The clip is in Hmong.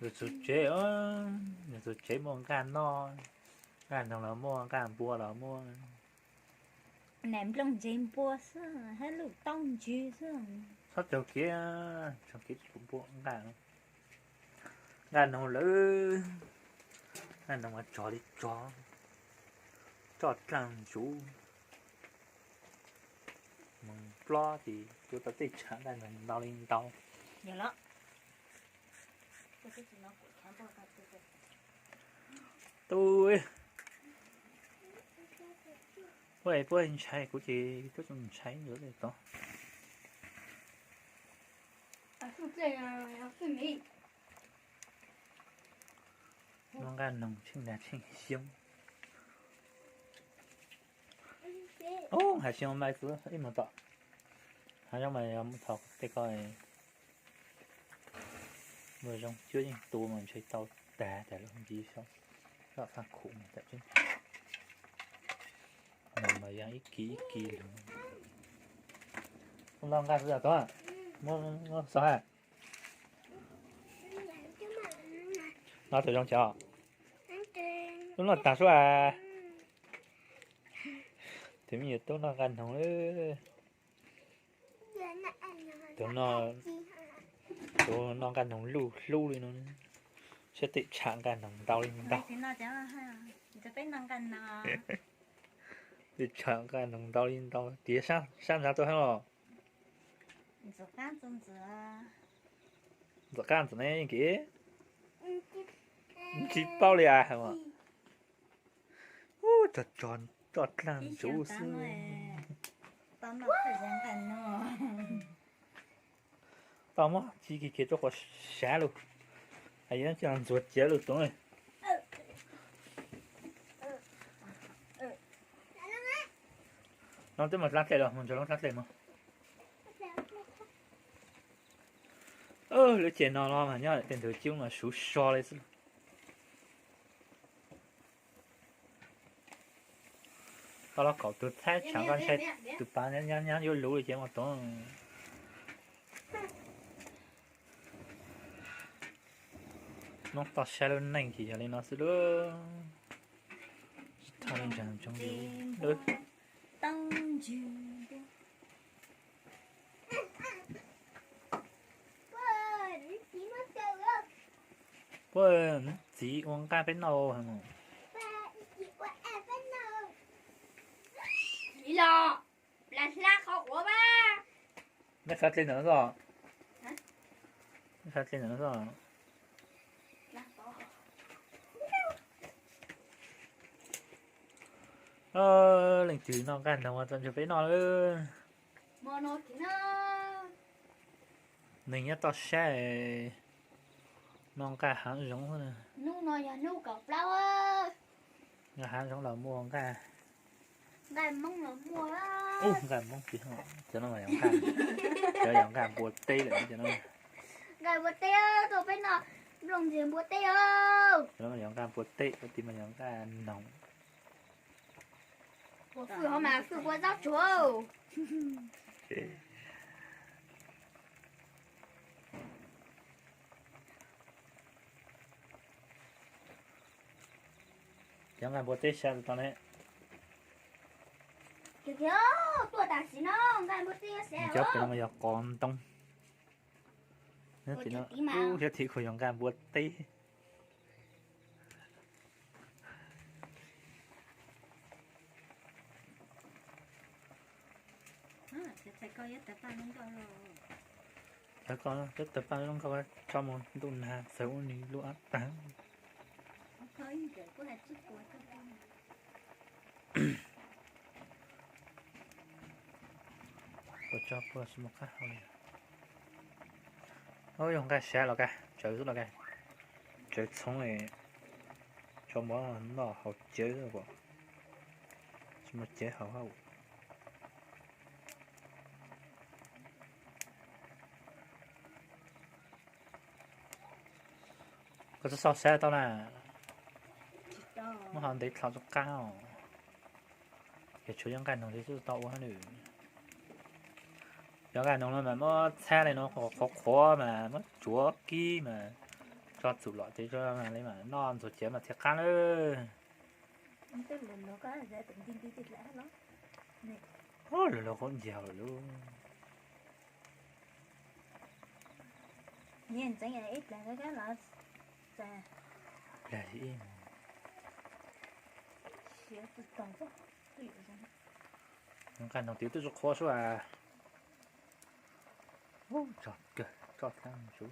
Yus txhua tsev, yus txhua tsev muaj nqaj noj, nqaj noog los muaj, nqaj npua los muaj. Nam nplooj ntsev npua xwb, hab lub taub ntswg xwb. Txhob tsaug kev, tsaug kev tsis pum npua nqaj. Nqaj noog lawm, nqaj noog mas tsog li tsog, roj dlaaj ntsuv. Moog plob ces yuav tau tej tsham nqaj noog ntau li ntau. Tub, puab, puab ntshai kuv ces twb tsis ntshai yuav tod. Noj nqaj noog tsheej dag tsheej xyoob. Ub, hav xyoob mas xwb ib mus tom. Hav xyoob mas yog mus thaum tej ko, muaj zoo cuab yeej tu mas ntshe tau tag tas lub nci xyoob. Zoj faj khuv mas tam tseeb. Noog mas yog ib kis ib kis lug. Noj nqaj xwb tod, muab xov ha. Noj tau zoo cas? Lub noj tag sub as. Tus me nyuam tub noj nqaj noog lawm. Tus, tus noj nqaj noog luj hlub li no, saib tej tsham nqaj noog ntau li ntau. Tej tsham nqaj noog ntau li ntau, tiav sab ntsa tuaj heev los. Ntxim qab ntxim ne yeej kev, tsis paub li as. Ub, tsog tsog roj dlaag ntsuv xwb. Tau muab tsi kis kis rua quas sav lug, es yuav tsi ntxuav ciav lug tod. No twb mus dlaab dlej los, mus ntsuag lub dlaab dlej mog. Lub tsev no los mas nyob tej ntug cub mas suv so li xwb. Koj los kaum tug txhab tshav koj ntshai tus pav nyab nyab yuav luv li ces mus tod. Noob toj sab lub neej ces yog li no xwb lub. Tsis thaj li ntsag ntsoov li. Puab, txiv ua nqaj peb noj. Neb sab dlej ntawm no xwb. Neb sab dlej ntawm no xwb. Leej twg noj nqaj noog tso ntseg peb noj lawm. Neeg nyob toj sab noj nqaj hav zoov. Nqaj hav zoov los muaj nqaj. Nqaj Hmoob tsis, cov no mas yog nqaj, cov yog nqaj npua teb lawm cov no. Nqaj npua teb tuaj peb noj, nplooj ntsev npua teb os. Cov no mas yog nqaj npua teb, cov tid mas yog nqaj noog. Ua fwj hov mas fwj kua zaub tsuag. Cov nqaj npua teb sab tau ne. Cov pem no yog qos ntoo. Thiab tim kuj yog nqaj npua teb. Tawv ko cov tawv paj zoo nkauj tso mus ntuj nag txawv ua nws lub ab tag. Puas tso puas tsis mus qab hau li. Yog nqaj sab los kag, tsawv xwb los kag. Tsawv txhoov, tso mov noj haus cawv xwb, tsis muaj cawv haus hauj. Koj txhob xauj sab tau na. Muab ho ntev dlhau rov qab os. Yog tshuav cov nqaj noog li xwb tau ua hab nws. Cov nqaj noog no mas muab txhab li no qhuav qhuav mas muab tsuav kib mas, Tso txum los ces li mas noj ntxuag ciav mas txhia qab lawm. Luag luag qub ncaug lawm lauj. Ntxeev ib plag kab los txav. Nqaij noog twb tsis qhuav sub as. Tso kawg, tso thab su.